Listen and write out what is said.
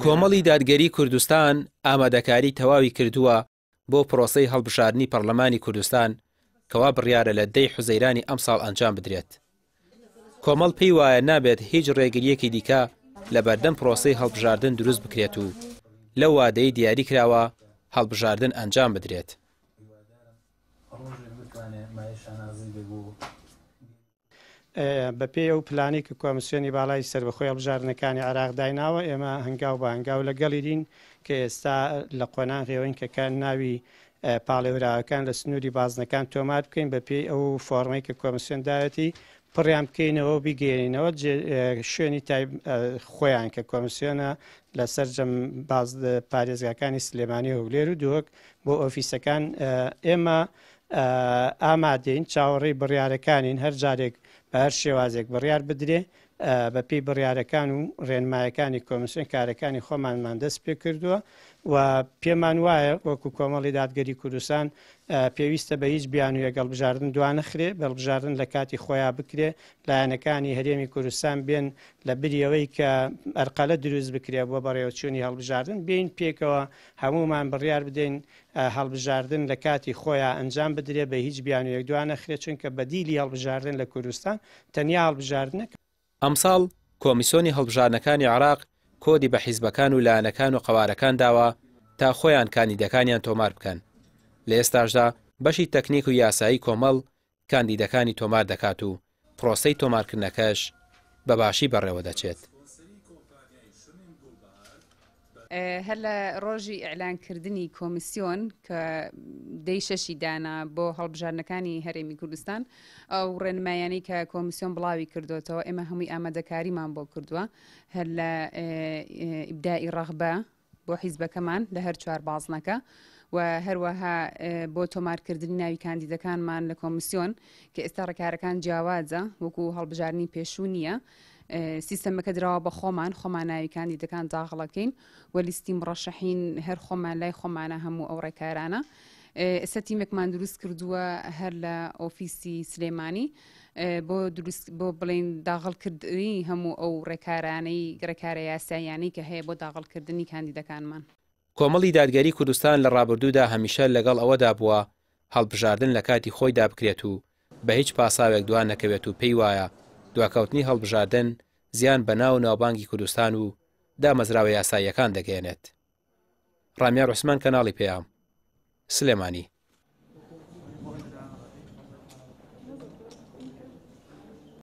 کۆمەڵی دادگەری کوردستان ئامادەکاری تەواوی کردووە بۆ پرۆسەی هەڵبژاردنی پەڕلەمانی کوردستان کەوا بڕیارە لە دەی حوزەیرانی ئەمساڵ ئەنجام بدرێت. کۆمەڵ پێی وایە نابێت هیچ ڕێگرییەکی دیکە لە بەردەم پرۆسەی هەڵبژاردن دروست بکرێت و لەو وادەی دیاری کراوە هەڵبژاردن ئەنجام بدرێت. بەپێی ئەو پلانەی کە کۆمسیۆنی باڵای سەربەخۆی هەڵبژاردنەکانی عێراق دایناوە، ئێمە هەنگاو بە هەنگاو لەگەڵیدین کە ئێستا لە قۆناغی ئەوەین کە کە ناوی پاڵێوراوەکان لە سنووری بازنەکان تۆمار بکەین بەپێی ئەو فۆڕمەی کە کۆمسیۆن داوێتی پڕیان بکەینەوە و بیگەیەنینەوە شوێنی تای خۆیان کە کۆمسیۆنە لە سەرجەم باز پارێزگاکانی سلێمانی هەولێر و دهۆک بۆ ئۆفیسەکان ئێمە ئامادەین، چاوەڕێی بڕیارەکانین، هەر جارێک بە هەر شێوازێک بڕیار بدرێ، بەپێی بڕیارەکان و ڕێنمایەکانی کۆمیسیۆن کارەکانی خۆمانمان دەست پێ کردووە و پێمان وایە وەکو کۆمەڵی دادگەری کوردستان پێویستە بە هیچ بیانوویەک هەڵبژاردن دوانەخرێ، هەڵبژاردن لە کاتی خۆیا بکرێ، لایەنەکانی هەرێمی کوردستان بێن لە بری ئەوەی کە ئەرقەلە دروست بکرێ بۆ بەڕێوەچوونی هەڵبژاردن، بێین پێکەوە هەموومان بڕیار بدەین هەڵبژاردن لە کاتی خۆیا ئەنجام بدرێ بە هیچ بیانوویەک دوانەخرێ چونکە بەدیلی هەڵبژاردن لە کوردستان تەنیا هەڵبژاردنە. ئەمساڵ کۆمیسۆنی هەڵبژاردنەکانی عێراق کۆدی بە حیزبەکان و لایەنەکان و قەوارەکان داوە تا خۆیان کاندیدەکانیان تۆمار بکەن، لە ئێستاشدا بەشی تەکنیک و یاسایی کۆمەڵ کاندیدەکانی تۆمار دەکات و پرۆسەی تۆمارکردنەکەش بە باشی بەڕێوەدەچێت. هەر لە ڕۆژی ئیعلانکردنی کۆمیسیۆن کە دەی شەشی دانا بۆ هەڵبژاردنەکانی هەرێمی کوردستان ئەو ڕێنمایانەی کە کۆمیسیۆن بڵاوی کردوێتەوە ئێمە هەمووی ئامادەکاریمان بۆ کردووە هەر لە ئیبدائی ڕەغبە بۆ حیزبەکەمان لە هەر چوار بازنەکە و هەروەها بۆ تۆمارکردنی ناوی کاندیدەکانمان لە کۆمیسیۆن کە ئێستا ڕێکارەکان جیاوازە وەکو هەڵبژاردنی پێشوو نییە سیستەمەکە دراوە بە خۆمان خۆمان ناوی کاندیدەکان داغڵەکەین و لیستی مڕەشەحین هەر خۆمان لای خۆمانە هەموو ئەو ڕێکارانە ئێستا تیمێکمان دروست کردووە هەر لە ئۆفیسی سلێمانی بۆ دروست بۆ بڵین داغڵکردنی هەموو ئەو ڕێکارانەی ڕێکارە یاساییانەی کە هەیە بۆ داغڵکردنی کاندیدەکانمان. کۆمەڵی دادگەری کوردستان لە ڕابردوودا هەمیشە لەگەڵ ئەوەدا بووە هەڵبژاردن لە کاتی خۆیدا بکرێت و بە هیچ پاساوێک دوا نەکەوێت و پێی وایە دواکەوتنی هەڵبژاردن زیان بە ناو و ناوبانگی کوردستان و دامەزراوە یاساییەکان دەگەیەنێت. ڕامیار عوسمان کەناڵی پەیام، سلێمانی.